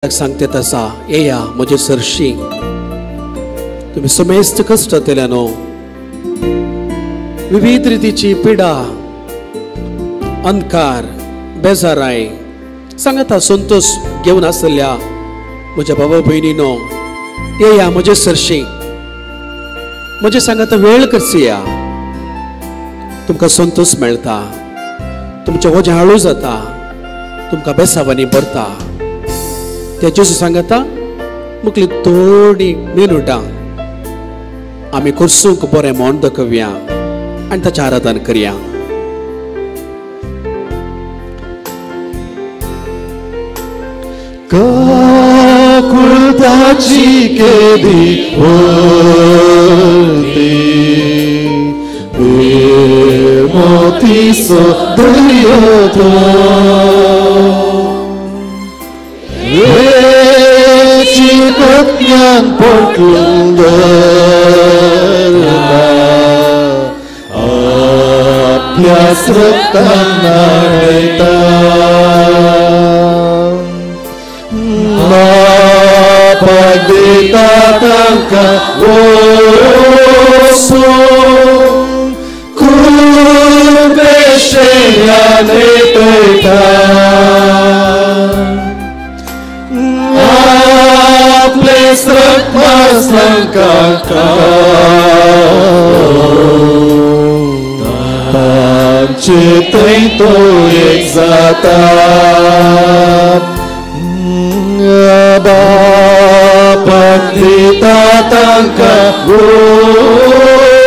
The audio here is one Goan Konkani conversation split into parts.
सांगते तसा येया म्हजे सरशी तुमी समेस्त कश्ट जातले न्हू, विविध रितीची पिडा, अंधकार, बेजाराय सांगता संतोष घेवन आसल्या म्हज्या बाबा भयणीनो, येया म्हजे सरशी, म्हजे सांगता वेळ करसिया, तुमकां संतोष मेळटा, तुमचें वजें हाळू जाता, तुमकां बेसावांनी भरता. त्या जेजू सांगता मुखली थोडी मिनुटां आमी कोर्सूंक बरें मन दाखोवया आनी ताचें आराधन करया. काकुळताची केदी होती मोतीसो दर्यो तो चिकत्यान पोटलून धरता आपल्या रक्तान न्हाणयता बापाक दिता तांकां वचून कृपेशेया नेटयता तांचे थंय तो एक जाता बापाक दिता तांकां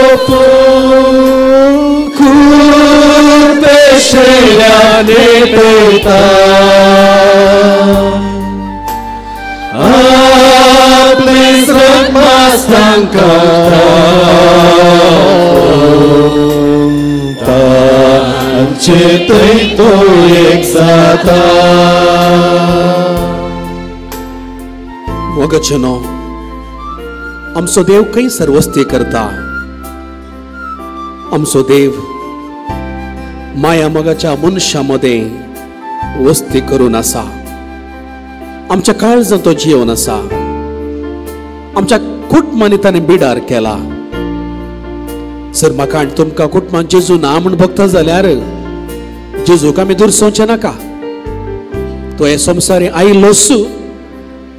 वचून कृपेशेया नेटयता तांचे थंय तो एक जाता. मोगाचेनो आमचो देव खंय सर्वस्ती करता. आमचो देव माया मोगाच्या मनशां मदें वस्ती करून आसा. आमच्या काळजांत तो जिवन आसा. आमच्या कुटुंबांनी ताणें बिडार केला. जर म्हाका आनी तुमकां कुटुंबान जेजू ना म्हूण भोगता जाल्यार जेजूक आमी दुरसोवचें नाका. तो हे संवसारी आयिल्लोच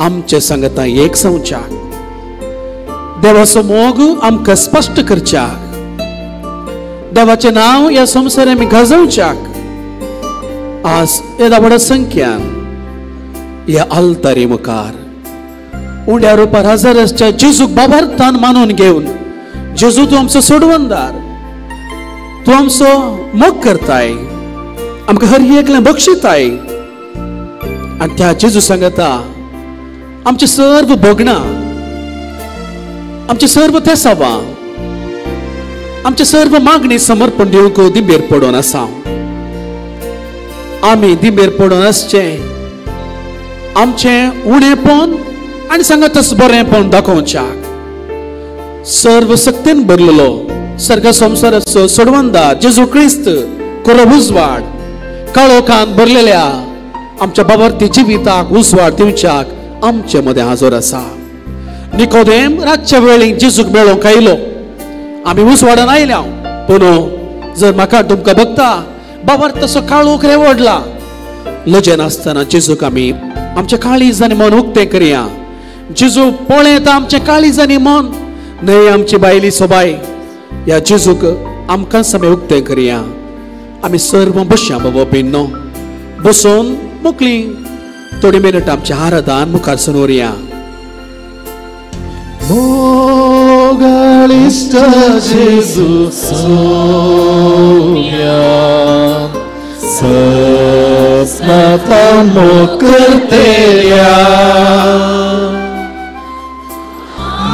आमचे सांगता एक संवच्याक, देवाचो मोग आमकां स्पश्ट करच्याक, देवाचें नांव ह्या संवसार आमी गाजोवच्याक आज येदा व्हडा संख्यान ह्या आल्तारी मुखार उंड्या रुपार हजर आसच्या जेजूक बाबार्थान मानून घेवन, जेजू तूं आमचो सोडवणदार, तूं आमचो मोग करताय, आमकां हर एकलें बक्षिताय आनी त्या जेजू सांगता आमचें सर्व भोगणां, आमचें सर्व तेसावां, आमचें सर्व मागणी समर्पण दिवंक दिंबेर पडोवन आसा. आमी दिंबेर पडोवन आसचें आमचें उणेपण आनी सांगतच बरेंपण दाखोवच्याक सर्व शक्तीन भरलेलो सर्ग संवसाराचो सोडवणदार जेजू क्रिस्त खरो उजवाड काळोखान भरलेल्या आमच्या बाबरती जिविताक उजवाड दिवच्याक आमचे मदें हाजर आसा. निकोदेम रातच्या वेळी जेजूक मेळोवंक आयलो. आमी उजवाडान आयल्या, पूण जर म्हाका तुमकां बघता बाबर तसो काळोख रेवडला. लजेन आसतना जेजूक आमी आमच्या काळीज आनी मन उक्तें करया. जेजू पळयता आमचें काळीज आनी मन, न्हय आमची बायली सोबाय. ह्या जेजूक आमकां समे उक्तें करया. आमी सर्व बसया बाबा भयणो, बसून मोकली थोडी मिनटां आमच्या आराधन मुखार सरून. मोगाळिश्ट जेजू सोम्या सस्नाता मोग करतेल्या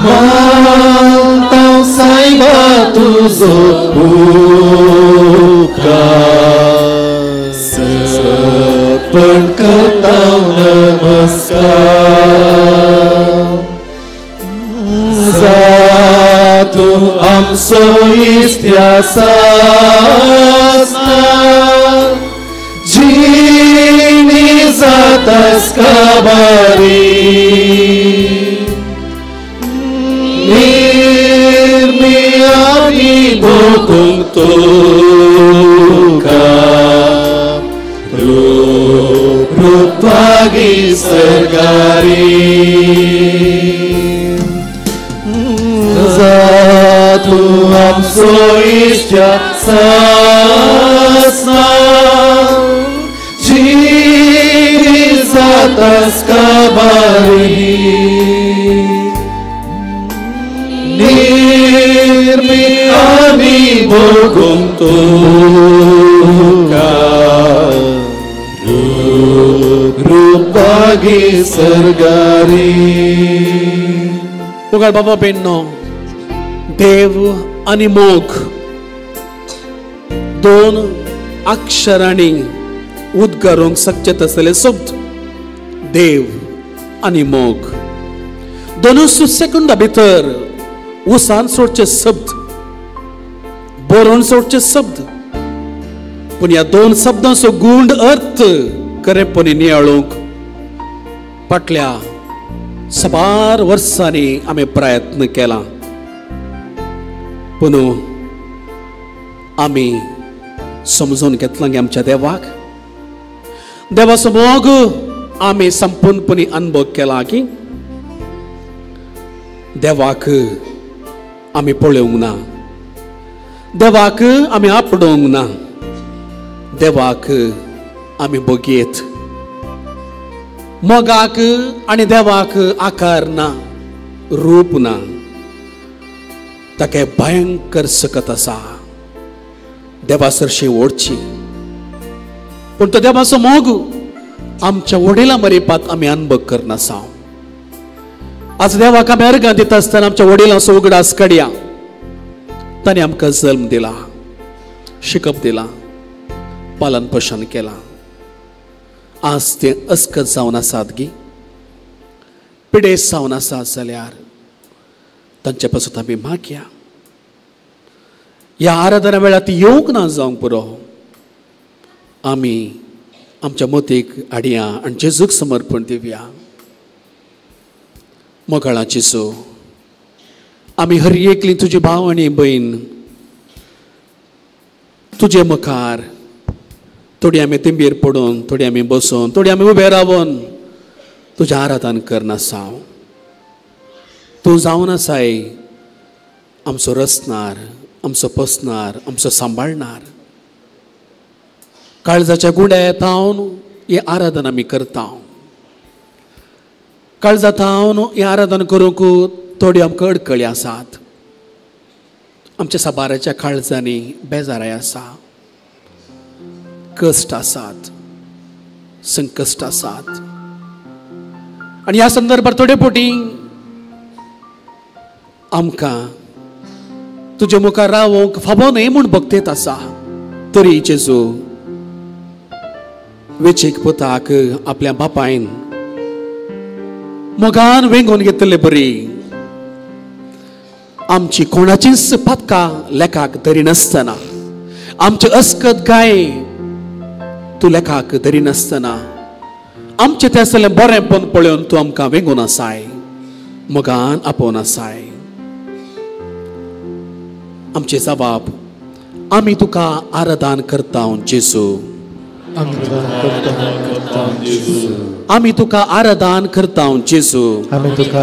मानता सायबा तुजो उपकार सपण करता नमस्कार जातूं आमचो इतिहास जिणी जातास काबारी निर्मी आमी भोगूंक तुका रूप रूपागी सरकारी जातू आमचो इश्ट्या सासना जिरी जातास काबारी निर्मी आमी भोगूंक तुका रूप रूपागी सरगारी. मुखार बाबा बेन्नो देव आनी मोग दोन अक्षरांनी उद्गारूंक शकचे तसले शब्द देव आनी मोग दोनूच सेकंडा भितर उसान सोडचे शब्द बरोवन सोडचे शब्द पूण ह्या दोन शब्दांचो गूढ अर्थ खरेपणी नियाळूंक फाटल्या साबार वर्सांनी आमी प्रयत्न केला पूण आमी समजून घेतला की आमच्या देवाक देवाचो मोग आमी संपूर्णपणी अनुभव केला की देवाक आमी पळोवंक ना, देवाक आमी आपडोवंक ना, देवाक आमी बगयत. मोगाक आनी देवाक आकार ना, रूप ना, ताका भयंकर सकत आसा देवा सरशी ओडची. पूण तो देवाचो मोग आमच्या वडिलां मरेपात आमी अनुभव करनासा. आज देवाक आमी अर्गां दिता आसतना आमच्या वडिलांचो उगडास काडया. ताणें आमकां जल्म दिला, शिकप दिला, पालन पोशण केलां. आज ते अस्कत जावन आसात गी, पिडेस्त जावन आसात जाल्यार तांचे पासून आमी मागया. ह्या आराधना वेळार ती येवंक ना जावंक पुरो, आमी आमच्या मतीक हाडया आनी जेजूक समर्पण दिवया. मोगाळा जेजू, आमी हर एकली तुजी भाव आनी भयण तुजे मुखार थोडी आमी तिंबेर पडून, थोडी आमी बसून, थोडी आमी उबे रावन तुजें आराधन करनासा. तूं जावन आसाय आमचो रचणार, आमचो पोसणार, आमचो सांबाळणार. काळजाच्या गुड्या थावन हें आराधन आमी करता. काळजा थावन हें आराधन करूंक थोड्यो आमकां अडकळी आसात. आमच्या साबाराच्या काळजांनी बेजाराय आसा, कश्ट आसात, संकश्ट आसात. आनी ह्या संदर्भार थोडे फावटी आमकां तुजे मुखार रावंक फावो न्हय म्हूण भक्तेत आसा. तरी जेजू वेचीक पुताक आपल्या बापायन मोगान वेंगोवन घेतले बरी आमची कोणाचीच पातकां लेखाक धरिनासतना, आमचे अस्कत गाय तूं लेखाक धरिनासतना, आमचें तें आसलें बरेंपण पळोवन तूं आमकां वेंगोवन आसाय, मोगान आपोवन आसाय. आमचे जबाब आमी तुका आराधन करता जेजू, आमी तुका आराधन करता जेजू, आमी तुका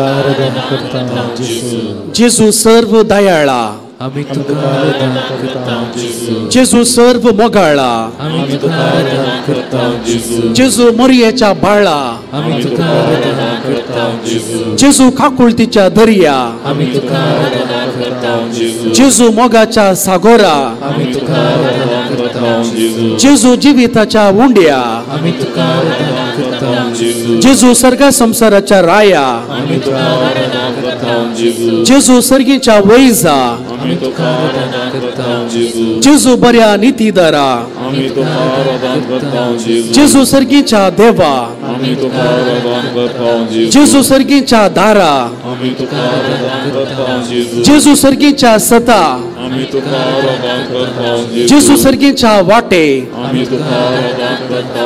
आराधन करता जेजू. जेजू सर्व दयाळा, आमी तुका आराधन करता जेजू. जेजू सर्व मोगाळा, आमी तुका आराधन करता जेजू. जेजू मोरयेच्या बाळा, आमी तुका आराधन करता जेजू. जेजू काकुळतीच्या दर्या, आमी तुका आराधन करता जेजू. जेजू मोगाच्या सागोरा, आमी तुका आराधन करता जेजू. जेजू जिविताच्या उंड्या, आमी तुका आराधन करता जेजू. जेजू सर्गा संसाराच्या राया, आमी तुका आराधन करता जेजू. जेजू सर्गीच्या वैजा, आमी तुका आराधन करता जेजू. जेजू बऱ्या नितीदारा, आमी तुका आराधन करता जेजू. जेजू सर्गीच्या देवा, आमी तुका आराधन करता जेजू. जेजू सर्गीच्या दारा, आमी तुका आराधन करता जेजू. जेजू सर्गीच्या सता, आमी तुका आराधन करता जेजू सर्गीच्या वाटे, आमी तुका आराधन करता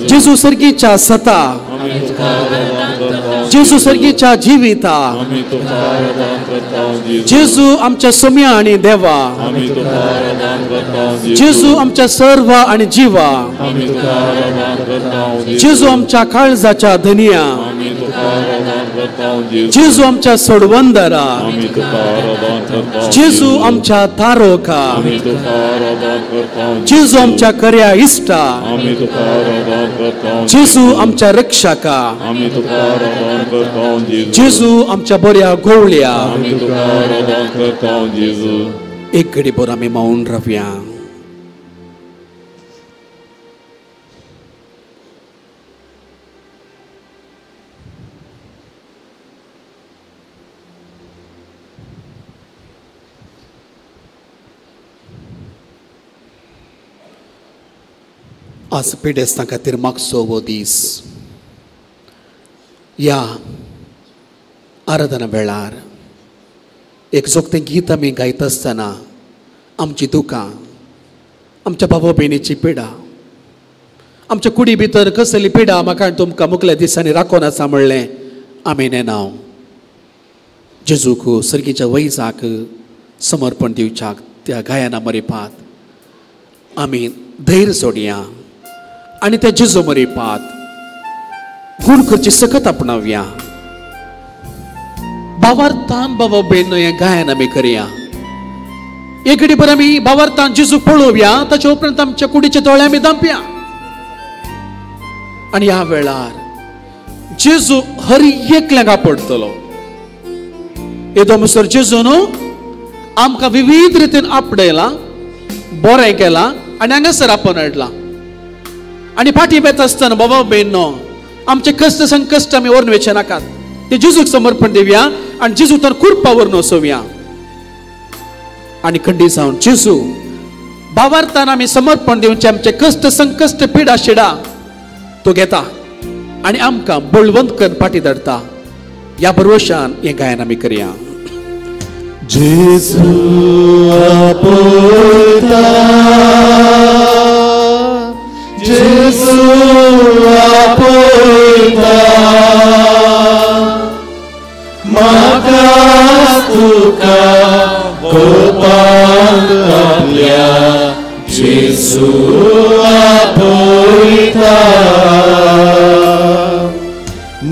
जेजू सर्गीच्या सता, आमी तुका आराधन करता जेजू सर्गीच्या जिविता, आमी तुका आराधन करता जेजू आमच्या सोम्या आनी देवा, आमी तुका आराधन करता जेजू आमच्या सर्व आनी जिवा, आमी तुका आराधन करता जेजू आमच्या काळजाच्या धनिया, आमी तुका आराधन करता जेजू आमच्या सोडवंदरा, आमी तुका आराधन करता जेजू आमच्या तारोका, आमी तुका आराधन करता जेजू आमच्या खऱ्या इश्टा, आमी तुका आराधन करता जेजू आमच्या रक्षका, आमी तुका आराधन करता जेजू आमच्या बऱ्या गोवळ्या, आमी तुका आराधन करता जेजू। एक घडी भर आमी मौन रावया। आज पिडेस्तां खातीर मागचो हो दीस। ह्या आराधना वेळार एक जोगतें गीत आमी गायता आसतना आमची दुकां, आमच्या बाबा भयणीची पिडा, आमच्या कुडी भितर कसली पिडा म्हाका आनी तुमकां मुखल्या दिसांनी राखून आसा म्हणलें आमी नेनाव जेजूक सर्गीच्या वैजाक समर्पण दिवच्याक त्या गायना मरिपात आमी धैर्य सोडया आनी त्या जेजू मरिपात गुण करची सकत आपणावया। बावार्थान बाबा बेन हें गायन आमी करया। एक घडी भर आमी बावार्थान जेजू पळोवया, ताच्या उपरांत आमच्या कुडीचे दोळे आमी दांपया आनी ह्या वेळार जेजू हर एकल्याक आपडटलो। येदो म्हणसर जेजू न्हू आमकां विविध रितीन आपडयला, बरें केलां आनी हांगासर आपोवन हाडला। आनी फाटीं वेता आसतना बाबा भयणो आमचे कश्ट संकश्ट आमी व्हरून वचचे नाकात, ते जेजूक समर्पण दिवया आनी जेजू तर कृपा व्हरून वचोवया। आनी खंडी जावन जेजू बावार्थान आमी समर्पण दिवचे आमचे कश्ट संकश्ट पिडा शिडा तो घेता आनी आमकां बळवंत करून फाटीं धाडटा। ह्या भरवशान हें गायन आमी करया। जेजू आपयता, जेजू आपयता, म्हाका तुका गोपांक आपल्या, जेजू आपयता,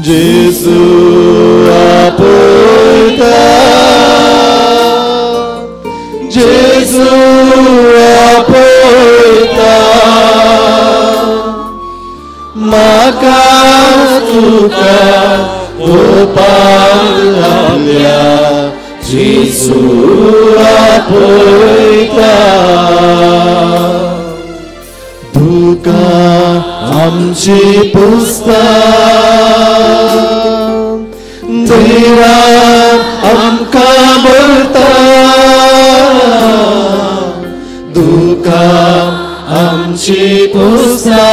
जेजू आपयता, जेजू आपयता, म्हाका तुका गोपांक आपल्या, जेजू आपयता। दुकां आमची पुसता, धैर्यान आमकां भरता, दुकां आमची पुसता,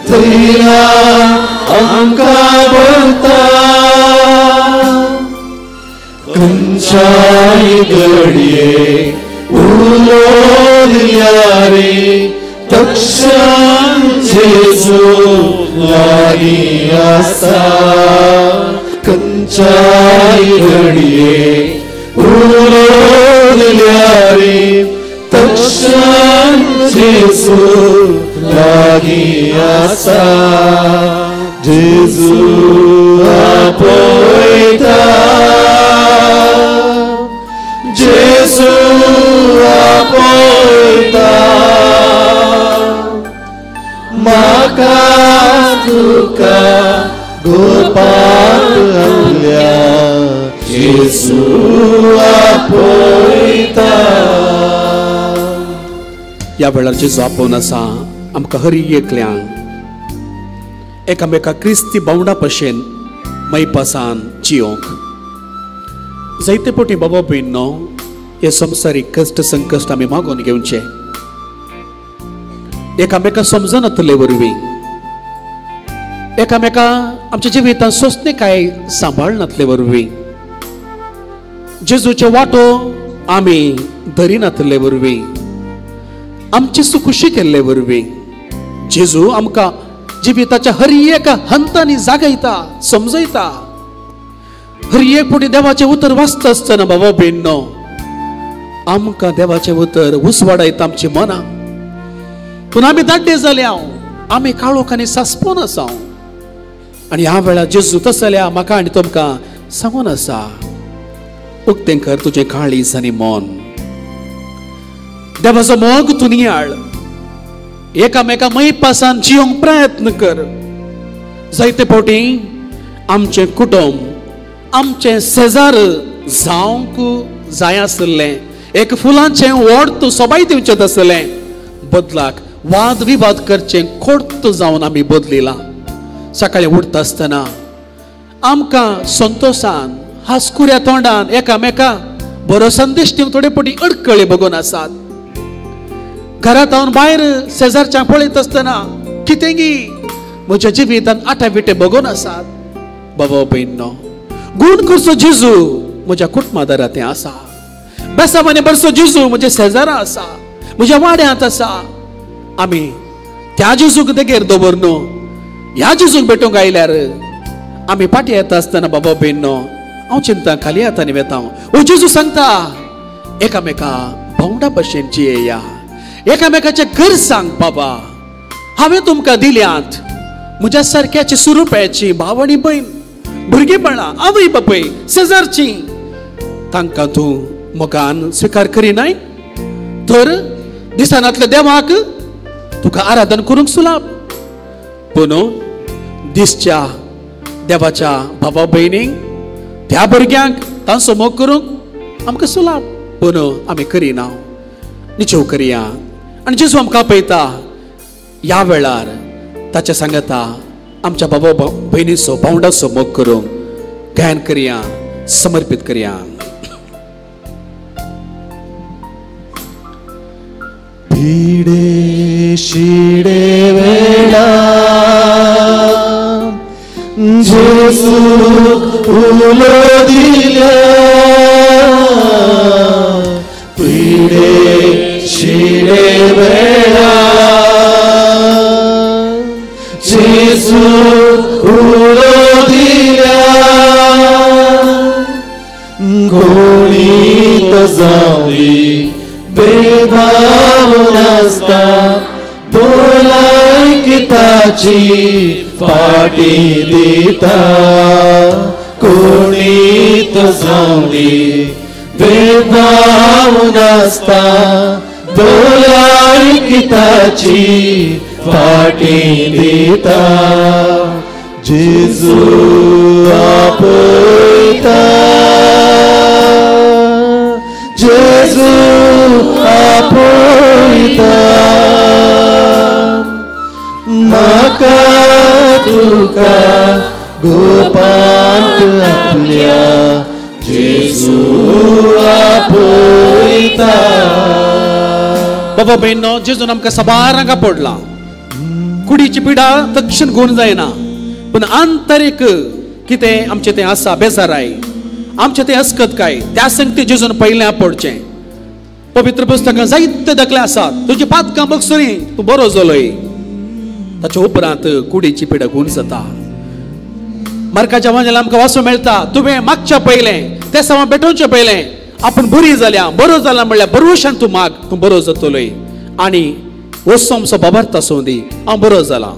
धैर्यान आमकां भरता। खंयच्याय घडये उलोवया रे तक्षण जेजू लागीं आसा, खंयच्याय घडये उलोवया रे तक्षण जेजू लागीं आसा, जेजू आपयता, जेजू आपयता, म्हाका तुका गोपांक आपल्या, जेजू आपयता। ह्या वेळार जेजू आपोवन आसा आमकां हर एकल्यांक एकामेका क्रिस्ती भावंडा भशेन मैपासान जियोंक। जायते पटी बाबा भयणो हे संवसारीक कश्ट संकश्ट आमी मागोवन घेवचे, एकामेका समजनातले वरवीं, एकामेका आमच्या जिवितांत सोंसणीकाय सांबाळनातले वरवीं जेजूचे वाटो आमी धरिनातले वरवीं, आमची सुखुशी केल्ले वरवीं जेजू आमकां जिविताच्या हर एका हंतांनी जागयता, समजयता. हर एक फावटी देवाचें उतर वाचता आसतना बाबा भयणो आमकां देवाचें उतर उसवाडायता आमची मनां. पूण आमी दाड्डे जाले, आमी काळोख आनी सासपून आसा. आनी ह्या वेळार जेजू तसल्या म्हाका आनी तुमकां सांगून आसा, उक्तें कर तुजें काळीज आनी मन, देवाचो मोग तूं नियाळ, एकामेका मैपासान जियोंक प्रयत्न कर. जायते फावटी आमचें कुटुंब, आमचें शेजार जावंक जाय आसलें, एक फुलांचें वोर्त सोबाय दिवचें आसलें, बदलाक वाद विवाद करचें खोर्त जावन आमी बदलिलां. सकाळीं उठता आसतना आमकां संतोशान हांसकुऱ्या तोंडान एकामेका बरो संदेश दिवंक थोडे फावटी अडकळे बगून आसात. घरांत हांव भायर शेजारच्या पळयत आसतना कितेंगी म्हज्या जिवितान आटाविटे बगून आसात. बाबा भयणो, गूण करचो जेजू म्हज्या कुटुंबा दारांत आसा, बेसावानी बरसो जेजू म्हज्या शेजारा आसा, म्हज्या वाड्यांत आसा. आमी त्या जेजूक देगेर दवर न्हू, ह्या जेजूक भेटूंक आयल्यार आमी फाटीं येता आसतना बाबा भयणो हांव चिंता खाली हातांनी वेता. ओ जेजू सांगता, एकामेका भावंडा भशेन जियेया, एकामेकाचें घर सांग बाबा, हांवें तुमकां दिल्यात म्हज्या सारक्याची सुरुप्याची भाव आनी भयण, भुरगेपणां, आवय बापूय, शेजारची, तांकां तूं मोगान स्विकार करिनाय तर दिसनातल्या देवाक तुका आराधन करूंक सुलाप. पूण दिसच्या देवाच्या भावा भयणींक, त्या भुरग्यांक तांचो मोग करूंक आमकां सुलाप, पूण आमी करिना. निचेव करया. आनी जेजू आमकां पळयता ह्या वेळार ताच्या सांगता आमच्या बाबा भयणीचो भावंडाचो मोग करूंक गायन करया, समर्पीत करया. भिडे शिडे वेळा जेजूक उलो दिल्या, पिडे शिडे वेळा जेजूक उलो दिल्या, गोळीत जावली भेदभाव नासता, भलायकी फाटी दिता, कोणीत जावली भेदभाव नासता, भलायकी फाटी दिता, जेजू आपयता, जेजू आपयता, म्हाका तुका गोपांत आपल्या जेजू आपयता. बाबा भयणो, जेजून आमकां साबारांक पडला. कुडीची पिडा तक्षण गुण जायना, पूण आंतरीक कितें आमचें तें आसा, बेजाराय आमचें तें अस्कत काय, त्या संगती जेजून पयलें पडचें. पवित्र पुस्तकां जायते दाखले आसात, तुजी पातकां बगसुनी तूं बरो जालोय. ताच्या उपरांत कुडीची पिडा गुण जाता. मार्काच्या वांजेला आमकां वाचूंक मेळटा, तुवें मागच्या पयलें तें समा भेटोवचें पयलें आपूण बरी जाल्या, बरो जाला म्हणल्यार बरोशान तूं माग, तूं बरो जातलोय. आनी वचो आमचो बाबार्थ आसूं दी, हांव बरो जाला,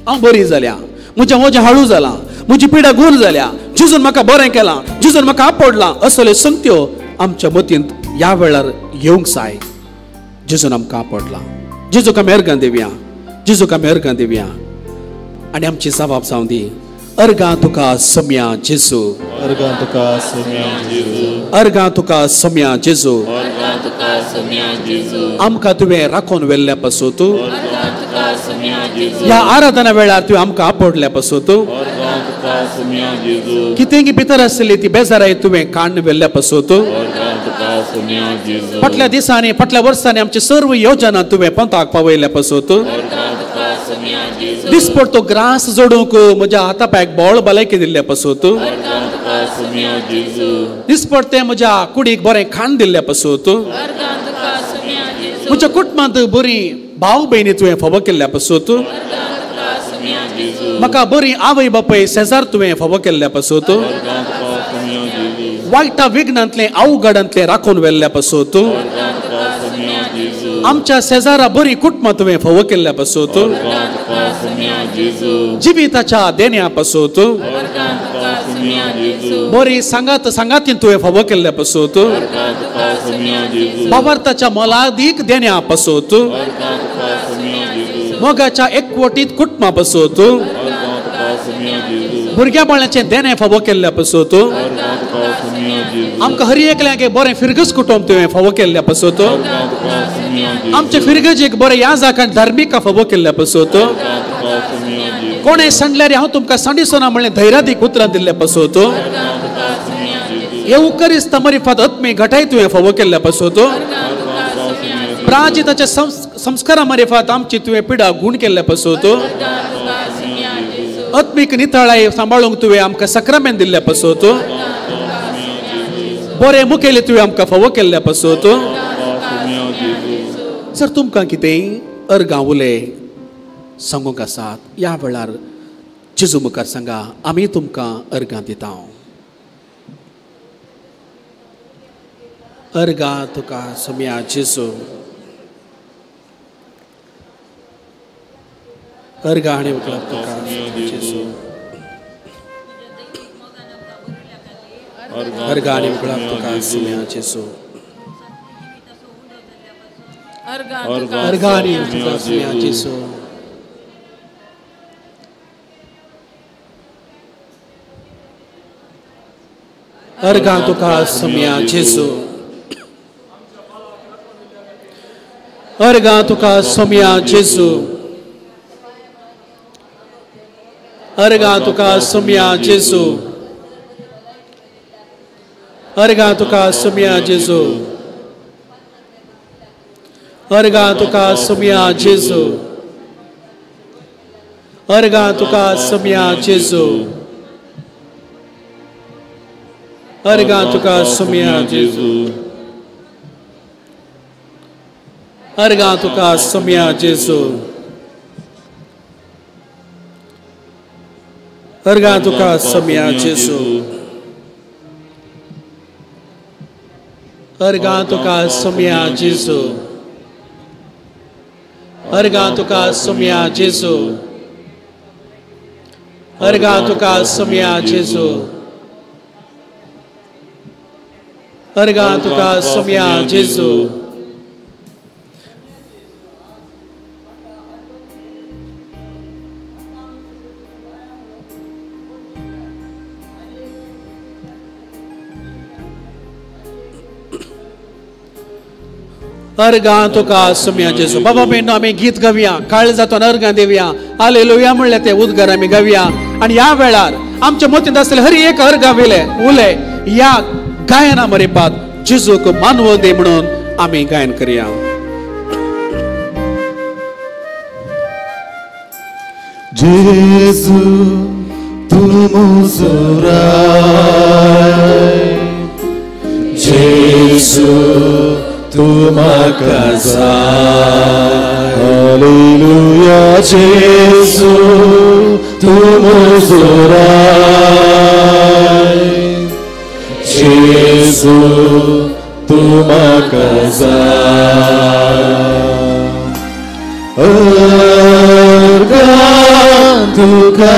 हांव बरी जाल्या, म्हजें वजें हाळू जालां, म्हजी पिडा गूण जाल्या, जेजून म्हाका बरें केलां, जेजून म्हाका आपडलां, असल्यो संगत्यो आमच्या मतींत ह्या वेळार येवंक जाय. जेजून आमकां आपडलां, जेजूक आमी अर्गां दिवया, जेजूक आमी अर्गां दिवया. आनी आमची जबाब जावं दी, अर्गां तुका सम्या जेजू, अर्गां तुका सम्या जेजू, अर्गां तुका सम्या जेजू, अर्गां तुका सम्या जेजू, आमकां तुवें राखून व्हेल्ल्या पासून, अर्गां तुका सम्या जेजू, ह्या आराधना वेळार तुवें आमकां आपडल्या पासून, अर्गां तुका सम्या जेजू, कितेंगी भितर आसली ती बेजाराय तुवें काडून व्हेल्ल्या पासून, अर्गां तुका सम्या जेजू, फाटल्या दिसांनी फाटल्या वर्सांनी आमची सर्व योजना तुवें पंथाक पावयल्ल्या पासून, अर्गां तुका सम्या जेजू, दिसपडतो ग्रास जोडूंक म्हज्या हाता पांयाक बळ भलायकी दिल्ल्या पासून, अर्गां तुका तुका सोम्या जेजू. दिसपडतें म्हज्या कुडीक बरें खाण दिल्ल्या पासून, म्हज्या कुटुंबांत बरी भाव भयणी तुवें फावो केल्ल्या पासून, म्हाका बरी आवय बापूय शेजार तुवें फावो केल्ल्या पासून, वायटा विघ्नांतलें अवघडांतलें राखून व्हेल्ल्या पासून, आमच्या शेजारा बरी कुटुंबां तुवें फावो केल्ल्या पासून, जिविताच्या देण्या पासून, बरी सांगात सांगातीन तुवें फावो केल्ल्या पासून, बाबार्थाच्या मोलादीक देण्या पासून, मोगाच्या एकवटीत कुटुंबा पासून, भुरग्या बाळाचें देणें फावो केल्ल्या पासून, आमकां हर एकल्याक बरें फिरगज कुटुंब तुवें फावो केल्ल्या पासून, आमचे फिरगजेक बरें याजाक आनी धार्मिका फावो केल्ल्या पासून, कोणें सांडल्यार हांव तुमकां सांडिसोना म्हणलें धैर्यादीक उतरां दिल्ल्या पासून, येवकरिस्ता मरिफात आत्मी घटाय तुवें फावो केल्ल्या पासून, प्राजिताच्या संस्कारा मरिफात आमची तुवें पिडा गूण केल्ल्या पासून, आत्मीक नितळाय सांबाळूंक तुवें आमकां सक्रामेन दिल्ल्या पासून, बरें मुखेली तुवें आमकां फावो केल्ल्या पासून. जर तुमकां कितेंय अर्गां उले सांगूंक आसात ह्या वेळार जेजू मुखार सांगा, आमी तुमकां अर्गां दिता. अर्गां तुका सोम्या जेजू, अर्गां आनी उखलाप तुका जेजू, अर्गां आनी उखलाप तुका सोम्या जेजू, अर्गां आनी तुका सोम्या जेजू. अर्गां तुका सोम्या जेजू, अर्गां तुका सोम्या जेजू, अर्गां तुका सोम्या जेजू, अर्गां तुका सोम्या जेजू, अर्गां तुका सोम्या जेजू, अर्गां तुका सोम्या जेजू, अर्गां तुका सोम्या जेजू, अर्गां तुका सोम्या जेजू, अर्गां तुका सोम्या जेजू, अर्गां तुका सोम्या जेजू, अर्गां तुका सोम्या जेजू, अर्गां तुका सोम्या जेजू, अर्गां तुका सोम्या जेजू. अर्गां तुका सोम्या जेजू. बाबा भयणो आमी गीत गावया, काळजांतून अर्गां दिवया, हालेलुया म्हणलें ते उद्गार आमी गावया. आनी ह्या वेळार आमच्या मतींत आसलें हर एक अर्गां विले उले ह्या गायना मरिपात जेजूक मानवो दी म्हणून आमी गायन करया. जेजू तूं म्हजो राय, जेजू तूं म्हाका जाय, हालेलुया जेजू तूं म्हजो राय, जेजू तूं म्हाका जाय. अर्गां तुका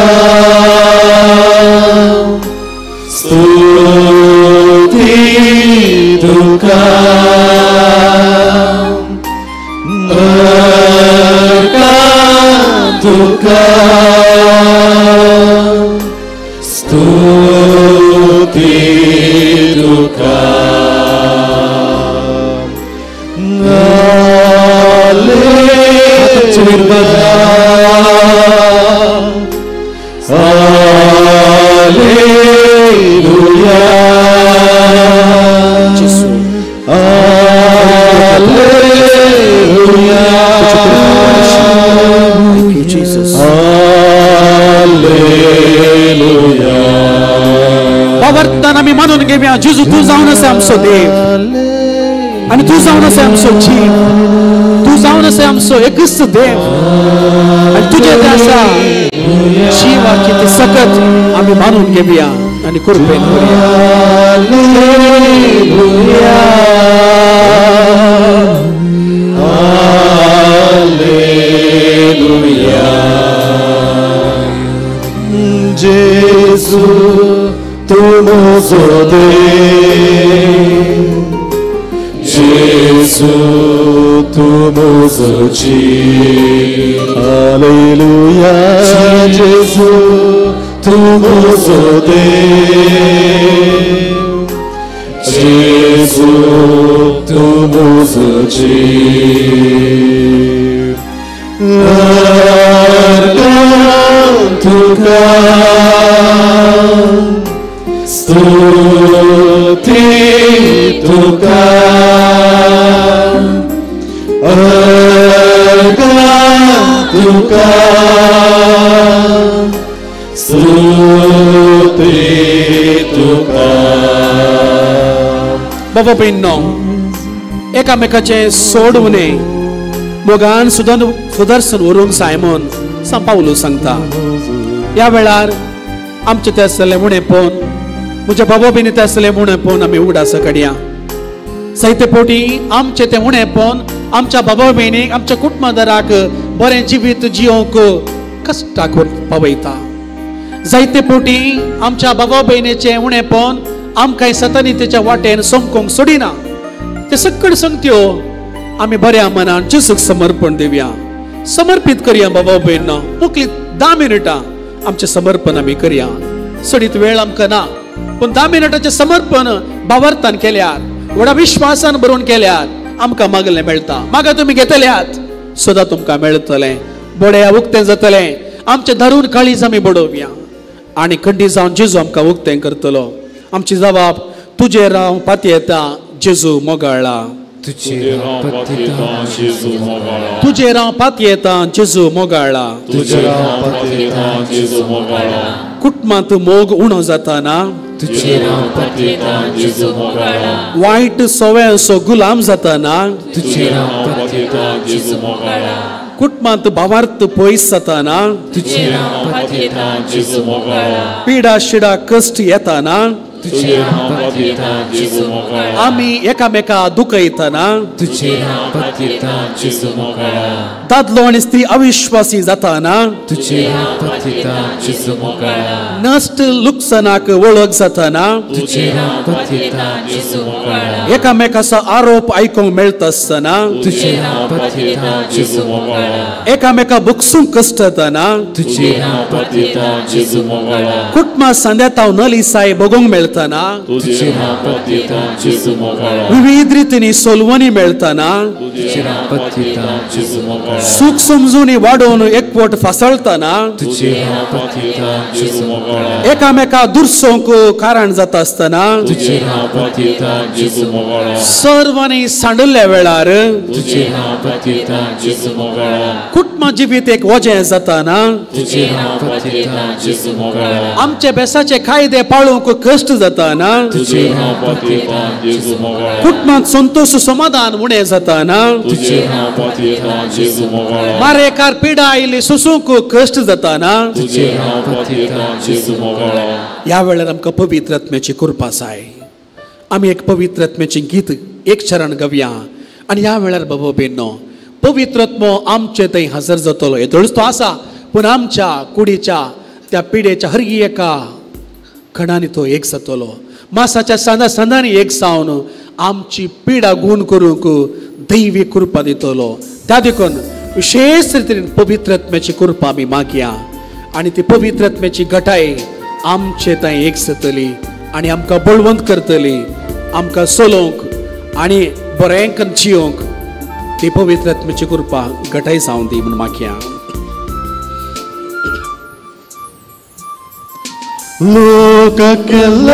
स्तुती तुका, अर्गां तुका स्तुती तुका, हालेलुया, हालेलुया, हालेलुया. भावार्थान आमी मानून घेवया, जेजू तूं जावन आसा आमचो देव आनी तूं जावन आसा आमचो जीव, तूं जावन आसा आमचो एकच देव आनी तुजें तें आसा जिवाची ती सकत आमी मानून घेवया आनी कृपेन करुया. Hallelujah, hallelujah. जेजू तूं म्हजो देव, जेजू तूं म्हजो जीव. हालेलुया, जेजू तूं म्हजो देव, जेजू तूं म्हजो जीव. अर्घां तुका स्तुती तुका, अर्घां तुका स्तुती तुका. बाबा भयणींनो, एकामेकाचें सोडून मोगान सुदर्शन व्हरूंक जाय म्हूण सांत पावलू सांगता. ह्या वेळार आमचें तें आसलें उणेपण, म्हज्या बाबा भयणी तें आसलें उणेपण आमी उगडास काडया. जायते फावटी आमचें तें उणेपण आमच्या बाबा भयणीक, आमच्या कुटुंबादाराक बरें जिवीत जियोंक कश्टाक पावयता. जायते फावटी आमच्या बाबा भयणीचें उणेपण आमकां सतनितेच्या वाटेन सोमकोंक सोडिना. ते सगळ्यो संगत्यो आमी बऱ्या मनान जेजूक समर्पण दिवया, समर्पीत करया. बाबा भयणींनो, मुकली 10 मिनटां आमचें समर्पण आमी करया. चडीत वेळ आमकां ना, पूण 10 मिनटाचें समर्पण भावार्थान केल्यार, व्हडा विश्वासान बरोवन केल्यार आमकां मागलें मेळटा. मागा तुमी घेतल्यात सदां तुमकां मेळटलें, बड्या उक्तें जातलें. आमचें धरून काळीज आमी बडोवया आनी खंडी जावन जेजू आमकां उक्तें करतलो. आमची जबाब तुजेर हांव पातयेता जेजू मोगाळा, तुजेर हांव पातयेता जेजू मोगाळा, तुजेर हांव पातयेता जेजू मोगाळा, तुजेर हांव पातयेता जेजू मोगाळा. कुटुंबांत मोग उणो जाताना तुजेर हांव पातयेता जेजू मोगाळा, वायट सवयांचो गुलाम जाताना तुजेर हांव पातयेता जेजू मोगाळा, कुटुंबांत भावार्थ पयस जाताना तुजेर हांव पातयेता जेजू मोगाळा, पिडा शिडा कश्ट येताना तुजेर हांव पातयेता जेजू मोगाळा, आमी एकामेका दुखयतना तुजेर हांव पातयेता जेजू मोगाळा, दादलो आनी स्त्री अविश्वासी जाताना तुजेर हांव पातयेता जेजू मोगाळा, नश्ट लुकसनाक वळख जाताना तुजेर हांव पातयेता जेजू मोगाळा, एकामेकाचो आरोप आयकूंक मेळटा आसतना तुजेर हांव पातयेता जेजू मोगाळा, एकामेका बुकसूंक कश्ट जाताना तुजेर हांव पातयेता जेजू मोगाळा, कुटुंबा सांद्याताव नलिसाय बगोंक मेळटा तुजेर हांव पातयेता जेजू मोगाळा, विविध रितींनी सोलवणी मेळटना तुजेर हांव पातयेता जेजू मोगाळा, सूख समजून वाडोवन एकवट फासळतना तुजेर हांव पातयेता जेजू मोगाळा, एकामेका दुरसोंक कारण जाता आसतना तुजेर हांव पातयेता जेजू मोगाळा, सर्वांनी सांडल्ल्या वेळार तुजेर हांव पातयेता जेजू मोगाळा, कुटुंबा जिवीत एक वजें जाताना तुजेर हांव पातयेता जेजू मोगाळा, आमचे बेसाचे कायदे पाळूंक कश्ट जाताना तुजेर हांव पातयेता जेजू मोगाळा, कुटुंबांत संतोष समाधान उणें जाताना तुजेर हांव पातयेता जेजू मोगाळा, मारेकार पिडा आयिल्ली सोसूंक कश्ट जाताना तुजेर हांव पातयेता जेजू मोगाळा. ह्या वेळार आमकां पवित्र आत्म्याची कृपा जाय. आमी एक पवित्र आत्म्याचें गीत एक चरण गावया आनी ह्या वेळार बाबा भयणींनो, पवित्र आत्मो आमचे थंय हजर जातलो. येदोळच तो आसा, पूण आमच्या कुडीच्या त्या पिडेच्या हर एका खणांनी तो एक जातलो. मासाच्या सांदा सांदांनी एक जावन आमची पिडा गूण करूंक दैवी कृपा दितलो. त्या देखून विशेष रितीन पवित्र आत्म्याची कृपा आमी मागया आनी ती पवित्र आत्म्याची घटाय आमचे थंय एक जातली आनी आमकां बळवंत करतली, आमकां चलोवंक आनी बरें जियोंक ती पवित्र आत्म्याची कृपा घटाय जावं दी म्हूण मागया. ಲೋಕಕ್ಕೆಲ್ಲ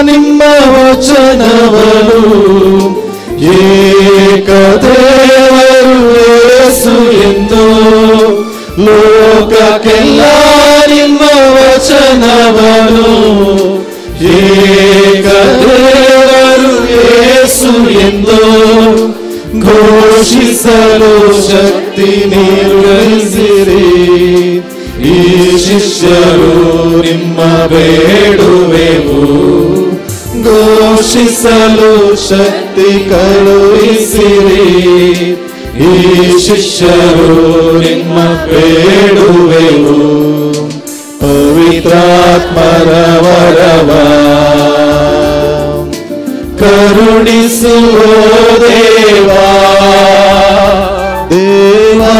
ನಿಮ್ಮ ವಚನವನು ಏಕದೇವರು ಯೇಸು ಎಂದು, ಲೋಕಕ್ಕೆಲ್ಲ ನಿಮ್ಮ ವಚನವನು ಘೋಷಿಸಲು ಶಕ್ತಿ ನಿರ್ವಹಿಸಿರಿ. ಈ ಶಿಷ್ಯರು ನಿಮ್ಮ ಬೇಡುವೆವು, ಘೋಷಿಸಲು ಶಕ್ತಿ ಕಳುಹಿಸಿರಿ. ಈ ಶಿಷ್ಯರು ನಿಮ್ಮ ಬೇಡುವೆವು, ಪವಿತ್ರಾತ್ಮರ ವರವ ಕರುಣಿಸುವ ದೇವಾ. ದೇವಾ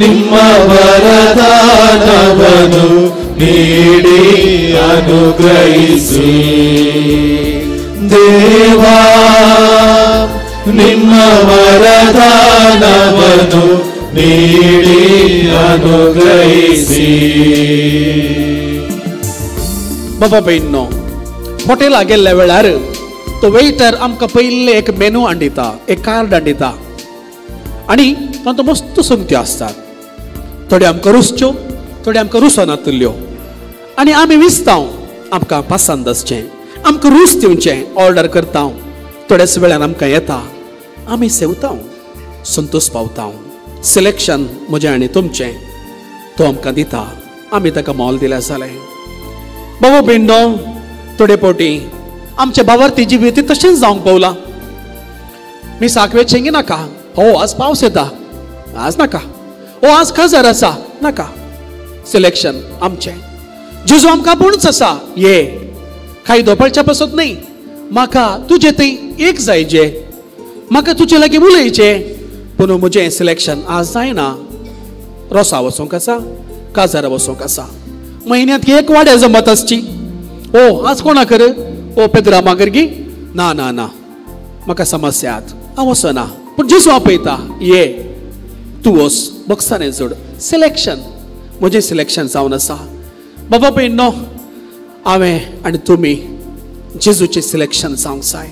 ನಿಮ್ಮ ವರದಾನವನು ನೀಡಿ ಅನುಗ್ರಹಿಸಿ. ದೇವಾ ನಿಮ್ಮ ವರದಾನವನು ನೀಡಿ ಅನುಗ್ರಹಿಸಿ. बाबा भयणीनो, हॉटेला गेल्ल्या वेळार तो वेटर आमकां पयलें एक मेनू हाडिता, एक कार्ड हाडिता आनी तांचो मस्त संगत्यो आसतात. थोड्यो आमकां रुचच्यो, थोड्यो आमकां रुचनातिल्ल्यो आनी आमी विसताव आमकां पसंद आसचें, आमकां रूच दिवचें, ऑर्डर करता. थोड्याच वेळान आमकां येता, आमी सेवता, संतोश पावता. सिलेक्शन म्हजें आनी तुमचें तो आमकां दिता, आमी ताका मोल दिल्यार जालें. बाबा भयणीनो, थोडे फावटी आमच्या बाबार्थी जिवीत तशेंच जावंक पावलां. मिसाक वेचेंगी नाका, हो आज पावस येता आज नाका, हो आज काजार आसा नाका. सिलेक्शन आमचें. जेजू आमकां आपूणच आसा, ये कायदो पळच्या पासत न्हय, म्हाका तुजें थंय एक जायचे, म्हाका तुजे लागीं उलयचें, पूण म्हजें सिलेक्शन आज जायना. रोसा वचोंक आसा, काजारा वचोंक आसा. म्हयन्यांत एक वाड्या जमत आसची, ओ आज कोणा कर, ओ पेद्रा मागरगी, ना ना ना म्हाका समस्या हांव वचना. पूण जेजू आपयता, ये तूं वच, बक्षाने जोड. सिलेक्शन म्हजें सिलेक्शन जावन आसा. बाबा भयणीनो, हांवें आनी तुमी जेजूचें सिलेक्शन जावंक जाय,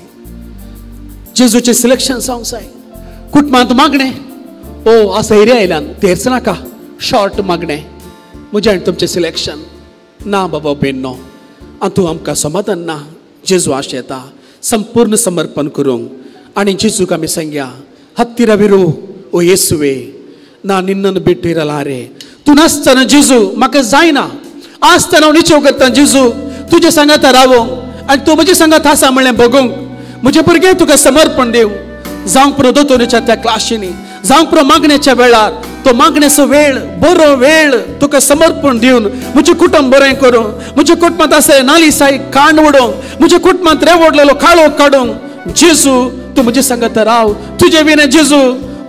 जेजूचें सिलेक्शन जावंक जाय. कुटुंबांत मागणें, ओ आज सैरे आयल्यान तेर्च नाका, शॉर्ट मागणें, म्हजें आनी तुमचें सिलेक्शन ना. बाबा भयणीनो, आनी तूं आमकां समाधान ना. जेजू आशेता संपूर्ण समर्पण करूंक आनी जेजूक आमी सांगया, हत्तीरविरू ओ येसुवे ना निन्नन बिट्टिरलारे. तूं नासतना जेजू म्हाका जायना. आसतना हांव निचेव करता जेजू तुजे सांगाता रावोंक आनी तूं म्हजे सांगात आसा म्हणलें भोगोंक. म्हजें भुरगें तुका समर्पण दिवं, जावंक पुरो दोतोरीच्या त्या क्लाशींनी, जावंक पुरो मागण्याच्या वेळार, तो मागण्याचो वेळ बरो वेळ तुका समर्पण दिवन म्हजें कुटुंब बरें करूंक, म्हज्या कुटुंबांत आसा नाली साय कांड उडोवंक, म्हज्या कुटुंबांत रेवडलेलो काळो काडूंक. जेजू तूं म्हजे सांगात राव. तुजे विणें जेजू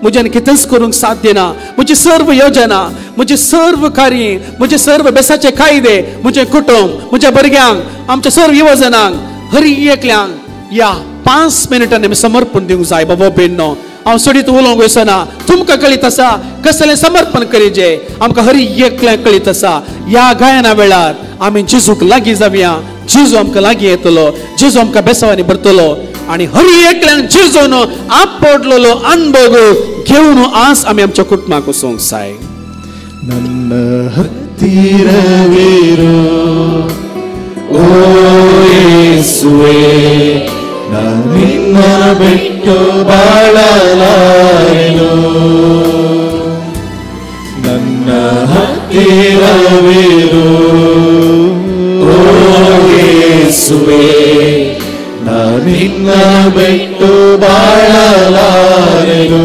म्हज्यान कितेंच करूंक साध्य ना. म्हजी सर्व योजना, म्हजी सर्व कार्य, म्हजे सर्व बेसाचे कायदे, म्हजें कुटुंब, म्हज्या भुरग्यांक, आमच्या सर्व युवजनांक, हरी एकल्यांक ह्या 5 मिनटांनी आमी समर्पण दिवंक जाय. बाबा भयणीनो, हांव सोडीत उलोवंक वचना. तुमकां कळीत आसा कसलें समर्पण करीजे, आमकां हरी एकल्यांक कळीत आसा. ह्या गायना वेळार आमी जेजूक लागीं जावया. जेजू आमकां लागीं येतलो, जेजू आमकां बेसावांनी भरतलो आनी हरी एकल्यान जेजून आपडलेलो अनुभव घेवन आज आमी आमच्या कुटुंबाक वचोंक जाय. ನನ್ನ ಹತ್ತಿರವಿರು ಓ ಯೇಸುವೇ, ನಿನ್ನ ಬಿಟ್ಟು ಬಾಳಲಾರೆನು. ನನ್ನ ಹತ್ತಿರವಿರು ಓ ಯೇಸುವೇ, ನಿನ್ನ ಬಿಟ್ಟು ಬಾಳಲಾರೆನು.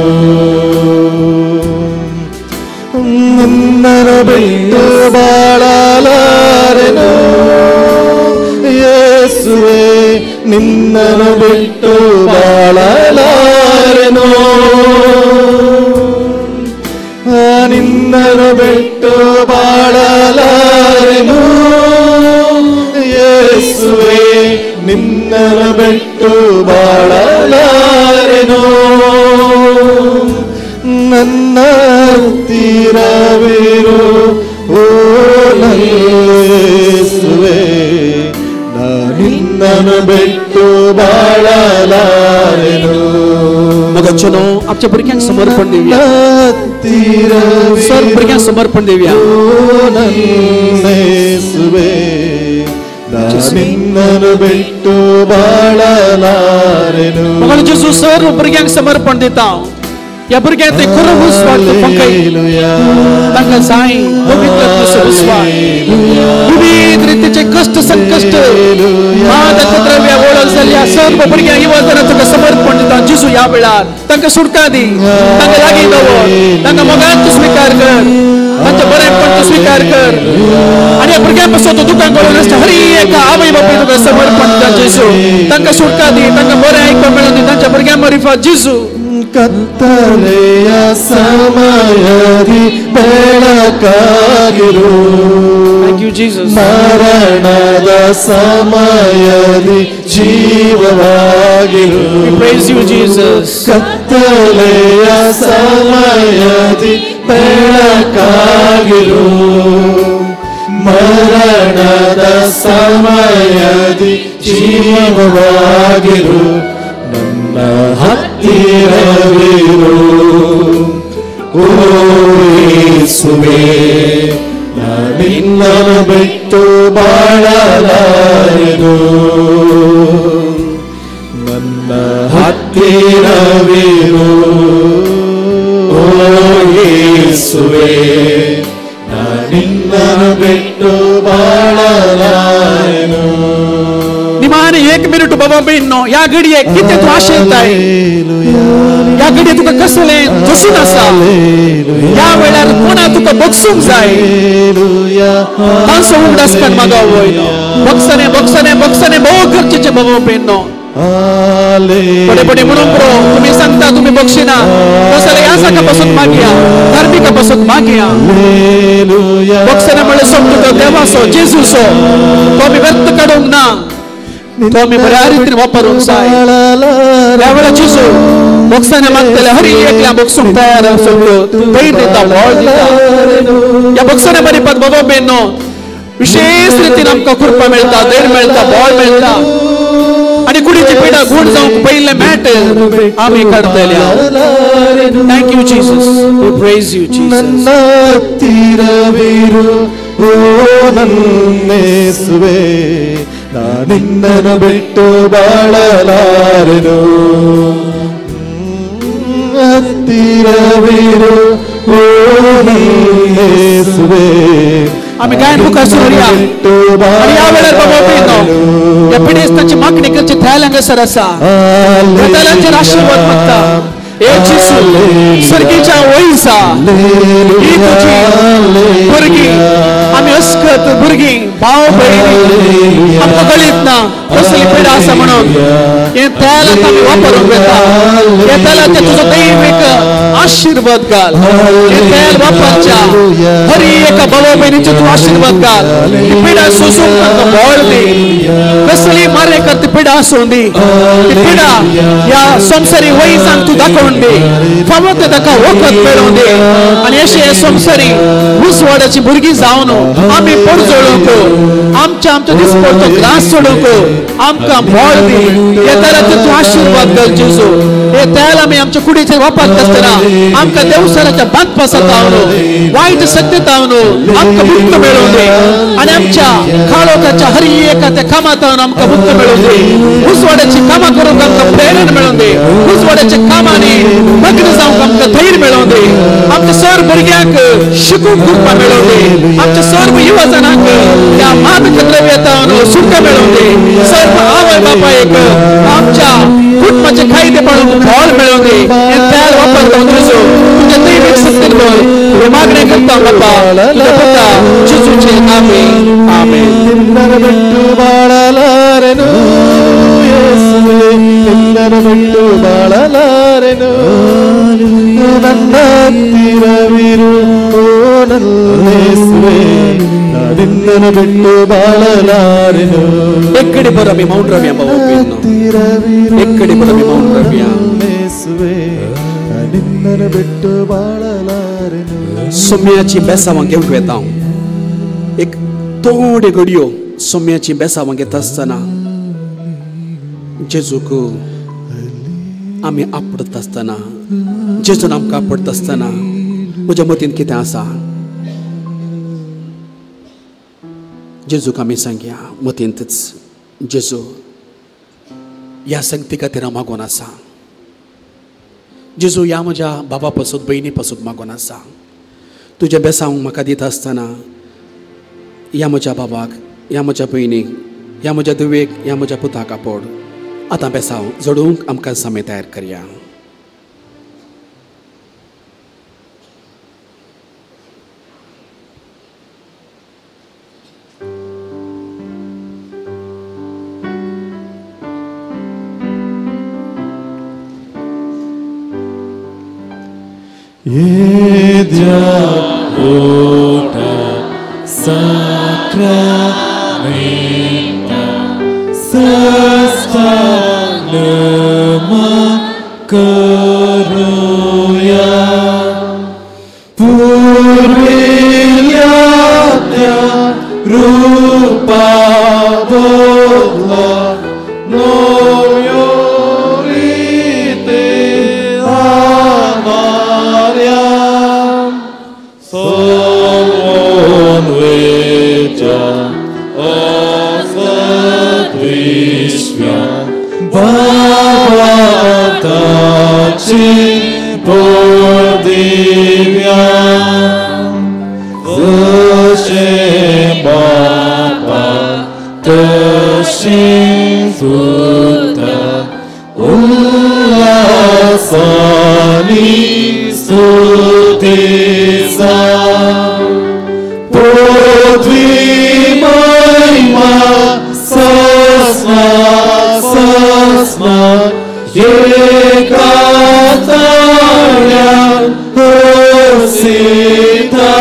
ನಿನ್ನನ್ನು ಬಿಟ್ಟು ಬಾಳಲಾರೆನು ಯೇಸುವೇ, ನಿನ್ನನ್ನು ಬಿಟ್ಟು ಬಾಳಲಾರೆನು. ನಿನ್ನನ್ನು ಬಿಟ್ಟು ಬಾಳಲಾರೆನು ಯೇಸುವೇ, ನಿನ್ನನ್ನು ಬಿಟ್ಟು ಬಾಳಲಾರೆನು. ನನ್ನ ಹತ್ತಿರವಿರು ಓ ಯೇಸುವೇ, ನಿನ್ನನ್ನು ಬಿಟ್ಟು ಬಾಳಲಾರೆನು. मगच्चनो आमच्या भुरग्यांक समर्पण दिवया, सर भुरग्यांक समर्पण दिवया. ಯೇಸುವೇ, ನಿನ್ನ ನಿನ್ನನ್ನು ಬಿಟ್ಟು ಬಾಳಲಾರೆನು. मगो जेजू सर्व भुरग्यांक समर्पण दिता. ह्या भुरग्यांक ते खरो उस्वाड तूं पंकय तांकां जाय पवित्र उस्वाड. विविध रितीचे कश्ट संकश्ट मादक द्रव्या वळख जाल्ल्या सर्व भुरग्यांक युवाजनां तुका समर्पण दिता जेजू. ह्या वेळार तांकां सुटका दी, तांकां लागीं दवर, तांकां मोगान तूं स्विकार कर, तांचें बरेंपण तूं स्विकार कर. आनी ह्या भुरग्यां पासून तूं दुकान करून आसता हर एका आवय बापूय तुका समर्पण दिता जेजू. तांकां सुटका दी, तांकां बरें आयकूंक मेळूं दी, तांच्या भुरग्यां मरिफा जेजू. ಕತ್ತಲೆಯ ಸಮಯದಿ ಬೆಳಕಾಗಿರು, ಮರಣದ ಸಮಯದಿ ಜೀವವಾಗಿರು. ಕತ್ತಲೆಯ ಸಮಯದಿ ಬೆಳಕಾಗಿರು, ಮರಣದ ಸಮಯದಿ ಜೀವವಾಗಿರು. ನನ್ನ ಹತ್ತಿರವಿರು ಓ ಯೇಸುವೇ, ನಿನ್ನನ್ನು ಬಿಟ್ಟು ಬಾಳಲಾರೆನು. ನನ್ನ ಹತ್ತಿರವಿರು ಓ ಯೇಸುವೇ, ನಿನ್ನನ್ನು ಬಿಟ್ಟು ಬಾಳಲಾರೆನು. निमाने एक मिनिट बाबा बेनो ह्या घडयेक कितें तूं आशेताय, ह्या घडये तुका कसलें जसून आसा, ह्या वेळार कोणा तुका बक्षूंक जाय तांचो उगडास कर मागो वयलो. बक्षणे बक्षणे बक्षणे भोव गरजेचें बाबा बेनो. पडे पडे म्हणून प्रो तुमी सांगता तुमी बक्षिना तसले ह्या साका पासून मागया, धार्मिका पासून मागया. बक्षणे म्हणल्यार सोडतो तो देवाचो जेजूचो, तो आमी व्यर्थ काडूंक ना, तो आमी बऱ्या रितीन वापरूंक जाय. ह्या वेळार जेजू बक्षाने मागतले हर एकल्या बक्षूंक तयार सगळ्यो धैर्य दिता, बळ दिता. ह्या बक्षाने मरिपात बाबा बेनो विशेष रितीन आमकां कृपा मेळटा, धैर्य मेळटा, बळ मेळटा. आनी कुडीची पिडा गूण जावंक पयलें मॅट आमी काडटले. Thank you Jesus, we praise you Jesus. ನನ್ನ ಹತ್ತಿರವಿರು ಓ ನನ್ನೇಸುವೇ, ನಿನ್ನನ್ನು ಬಿಟ್ಟು ಬಾಳಲಾರೆನು. ಹತ್ತಿರವಿರು ಓ ನನ್ನೇಸುವೇ. आमी गायन मुखार सुरुया. आनी ह्या वेळार बाबा बेनो ह्या पिडेस्तांची मागणी करची थेल हांगासर आसा, ह्या तेलांचेर आशिर्वाद मागता. हे जेजू, सर्गीच्या वयसा ही तुजी भुरगीं, आमी अस्कत भुरगीं भाव भयणी आमकां कळीत ना कसली पिडा आसा म्हणून हें तेल आतां आमी वापरूंक वेता. हे तेलाचेर तुजो दैवीक आशिर्वाद घाल. हें तेल वापरच्या हर एका भावा भयणीचेर तूं आशिर्वाद घाल. ही पिडा सोसूंक तांकां बळ दी. कसली मारे कर ती पिडा आसूं दी, ती पिडा ह्या संवसारी वयजांक तूं दाखोवन दी, फावो तें ताका वखद मेळोवन दी. आनी अशें संवसारी उजवाडाची भुरगीं जावन आमी पडजळूंक, आमच्या आमच्या दिसपडतो ग्लास सोडूंक आमकां बळ दी. हे तेलाचेर तूं आशिर्वाद घाल जेजू. हे तेल आमी आमच्या कुडीचेर वापरता आसतना आमकां देवसाराच्या बांदपासांत जावन, वायट सत्य जावन आमकां मुक्त मेळोवन दी. आनी आमच्या काळोखाच्या हर एका त्या कामांत आमकां मुक्त मेळोवन दी. उजवाडाची कामां करूंक आमकां प्रेरणा मेळोवन दी. उजवाडाच्या कामांनी लग्न जावंक आमकां धैर्य मेळोवन दी. आमच्या सर्व भुरग्यांक शिकूंक कृपा मेळोवन दी. आमच्या सर्व युवजनांक त्या मादक द्रव्यातावन सुटका मेळोवन दी. सर्व आवय बापायक आमच्या कुटुंबाचे कायदे पाळूंक बळ मेळोवन दी. हें तेल वापरता जेजू तुज्या दैवीक सत्तेन बळ हे मागणें करता बापा तुज्या पुता जेजूचे नामे, आमेन. ನಿನ್ನನ್ನು ಬಿಟ್ಟು ಬಾಳಲಾರೆನು ಯೇಸುವೇ, ನಿನ್ನನ್ನು ಬಿಟ್ಟು ಬಾಳಲಾರೆನು. ನನ್ನ ಹತ್ತಿರವಿರು ಓ ನನ್ನೇಸುವೇ, ನಿನ್ನನ್ನು ಬಿಟ್ಟು ಬಾಳಲಾರೆನು. ಎಕ್ಕಡಿ ಬರಮಿ ಮೌನ್ ರಮ್ಯ ಬಾಬಾ ಬೇನು, ಎಕ್ಕಡಿ ಬರಮಿ ಮೌನ್ ರಮ್ಯ. ಯೇಸುವೇ, ನಿನ್ನನ್ನು ಬಿಟ್ಟು ಬಾಳಲಾರೆನು. सोम्याची बेसावां घेवंक वेता हांव. एक थोड्यो घडयो सोम्याची बेसावां घेता आसतना जेजूक आमी आपडत आसतना, जेजून आमकां आपडत आसतना म्हज्या मतीन कितें आसा जेजूक आमी सांगया मतींतच. जेजू ह्या संगती खातीर हांव मागून आसा. जेजू ह्या म्हज्या बाबा पासून भयणी पासून मागून आसा. तुजें बेसांव म्हाका दिता आसतना ह्या म्हज्या बाबाक, ह्या म्हज्या भयणीक, ह्या म्हज्या धुवेक, ह्या म्हज्या पुताक आपोड. आतां बेसांव जोडूंक आमकां सामे तयार करया. Ota sacramenta sastanema karuya purvilyatya rupa bodla noyorite amarya Solon veja osatishvya bhavatachi bodhivya Zashemapa tashin sutta ullasani sutisa Podvi maima sasma sasma yekataya hosita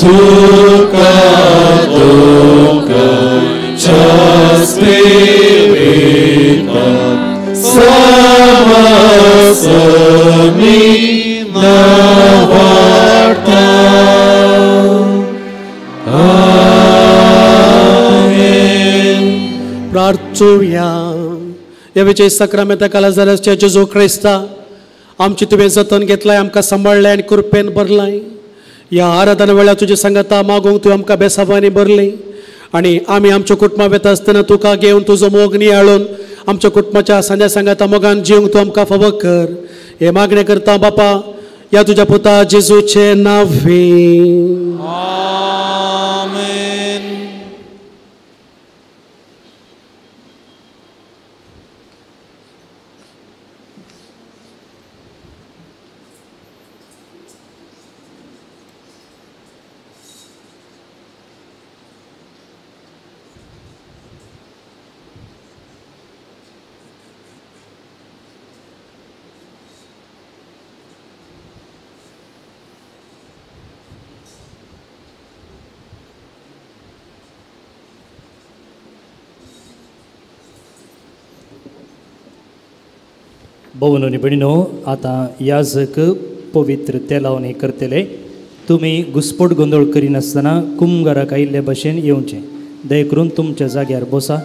Tuka duka chaspirita Samasami navarta. Amen. प्रार्थुया. ह्या विजय सक्रामेंता काला जाल्यार जेजू क्रिस्ता आमची तुवें जतन घेतलाय, आमकां सांबाळ्ळें आनी कृपेन भरलाय. ह्या आराधना वेळार तुज्या सांगाता मागूंक तुवें आमकां बेसाबांनी भरली आनी आमी आमच्या कुटुंबा वेता आसतना तुका घेवन तुजो मोग नियाळून आमच्या कुटुंबाच्या सांध्या सांगाता मोगान जिवंक तूं आमकां फावो कर. हे मागणें करता बापा ह्या तुज्या पुता जेजूचे नांवे. आमेन. भोवन आनी भयणीनो, आतां याजक पवित्र तेलावणी करतले. तुमी घुसपट गोंदळ करिनासतना कुमगाराक आयिल्ले भशेन येवचें. दया करून तुमच्या जाग्यार बसा,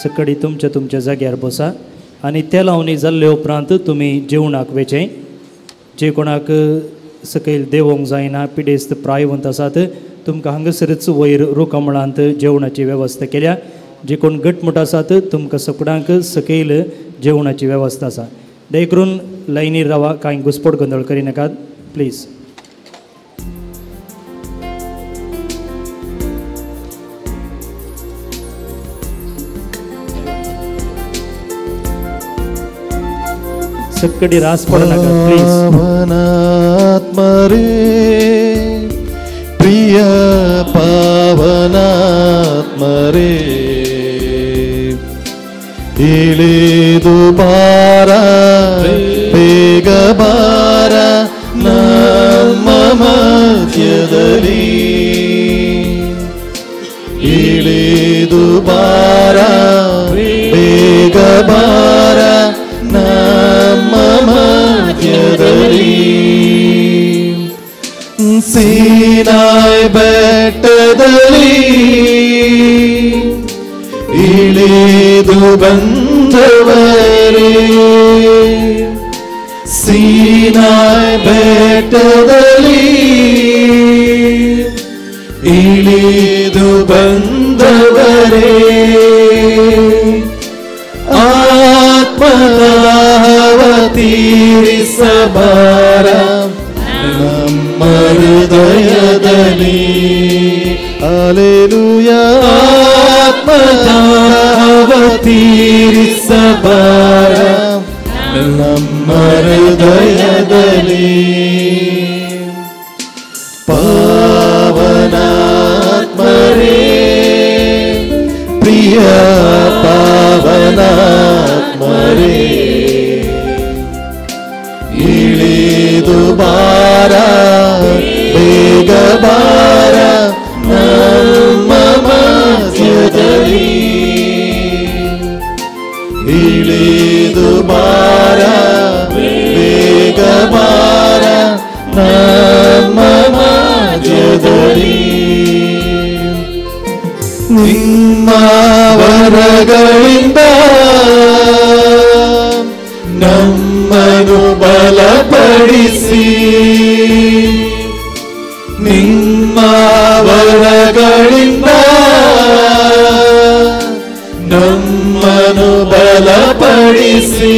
सकडी तुमच्या तुमच्या जाग्यार बसा आनी तेलावणी जाल्ले उपरांत तुमी जेवणाक वेचें. जे कोणाक सकयल देवोंक जायना, पिडेस्त प्रायवंत आसात, तुमकां हांगासरच वयर रुखामळांत जेवणाची वेवस्था केल्या. जे कोण घटमूट आसात तुमकां सगळ्यांक सकयल जेवणाची वेवस्था आसा. दया करून लायनीर रावा, कांय घुसपट गोंदळ करिनाकात प्लीज. सकडी रास पडनाकात प्लीज. पावनात्मरे प्रिय पावनात्मरे ಇಳಿದು ಬಾರ ಬೇಗ ಬಾರ ನಮ್ಮ ಮಧ್ಯದಲ್ಲಿ, ಇಳಿದು ಬಾರ ಬೇಗ ಬಾರ ನಮ್ಮ ಮಧ್ಯದಲ್ಲಿ. ಸೀನಾಯ್ ಬೆಟ್ಟದಲ್ಲಿ ಇಳಿದು ಬಂದವರೇ, ಸೀನಾಯ್ ಬೆಟ್ಟದಲ್ಲಿ ಇಳಿದು ಬಂದವರೇ, ಆತ್ಮದಾಹವ ತೀರಿಸಬಾರ ನಮ್ಮ ಹೃದಯದಲ್ಲಿ. ಅಲೆಲುಯ. ಆತ್ಮದಾಹವ ತೀರಿಸಬಾರ ನಮ್ಮ ಹೃದಯದಲ್ಲಿ. ಪಾವನಾತ್ಮರೇ, ಪ್ರಿಯ ಪಾವನಾತ್ಮರೇ, ಇಳಿದು ಬಾರ, ಬೇಗ ಬಾರ ನಮ್ಮ ಮಧ್ಯದಲ್ಲಿ. ಇಳಿದು ಬಾರ, ಬೇಗ ಬಾರ ನಮ್ಮ ಮಧ್ಯದಲ್ಲಿ. ನಿಮ್ಮ ವರಗಳಿಂದ ನಮ್ಮನು ಬಲಪಡಿಸಿ, ನಿಮ್ಮ ವರಗಳಿಂದ ನಮ್ಮನು ಬಲಪಡಿಸಿ,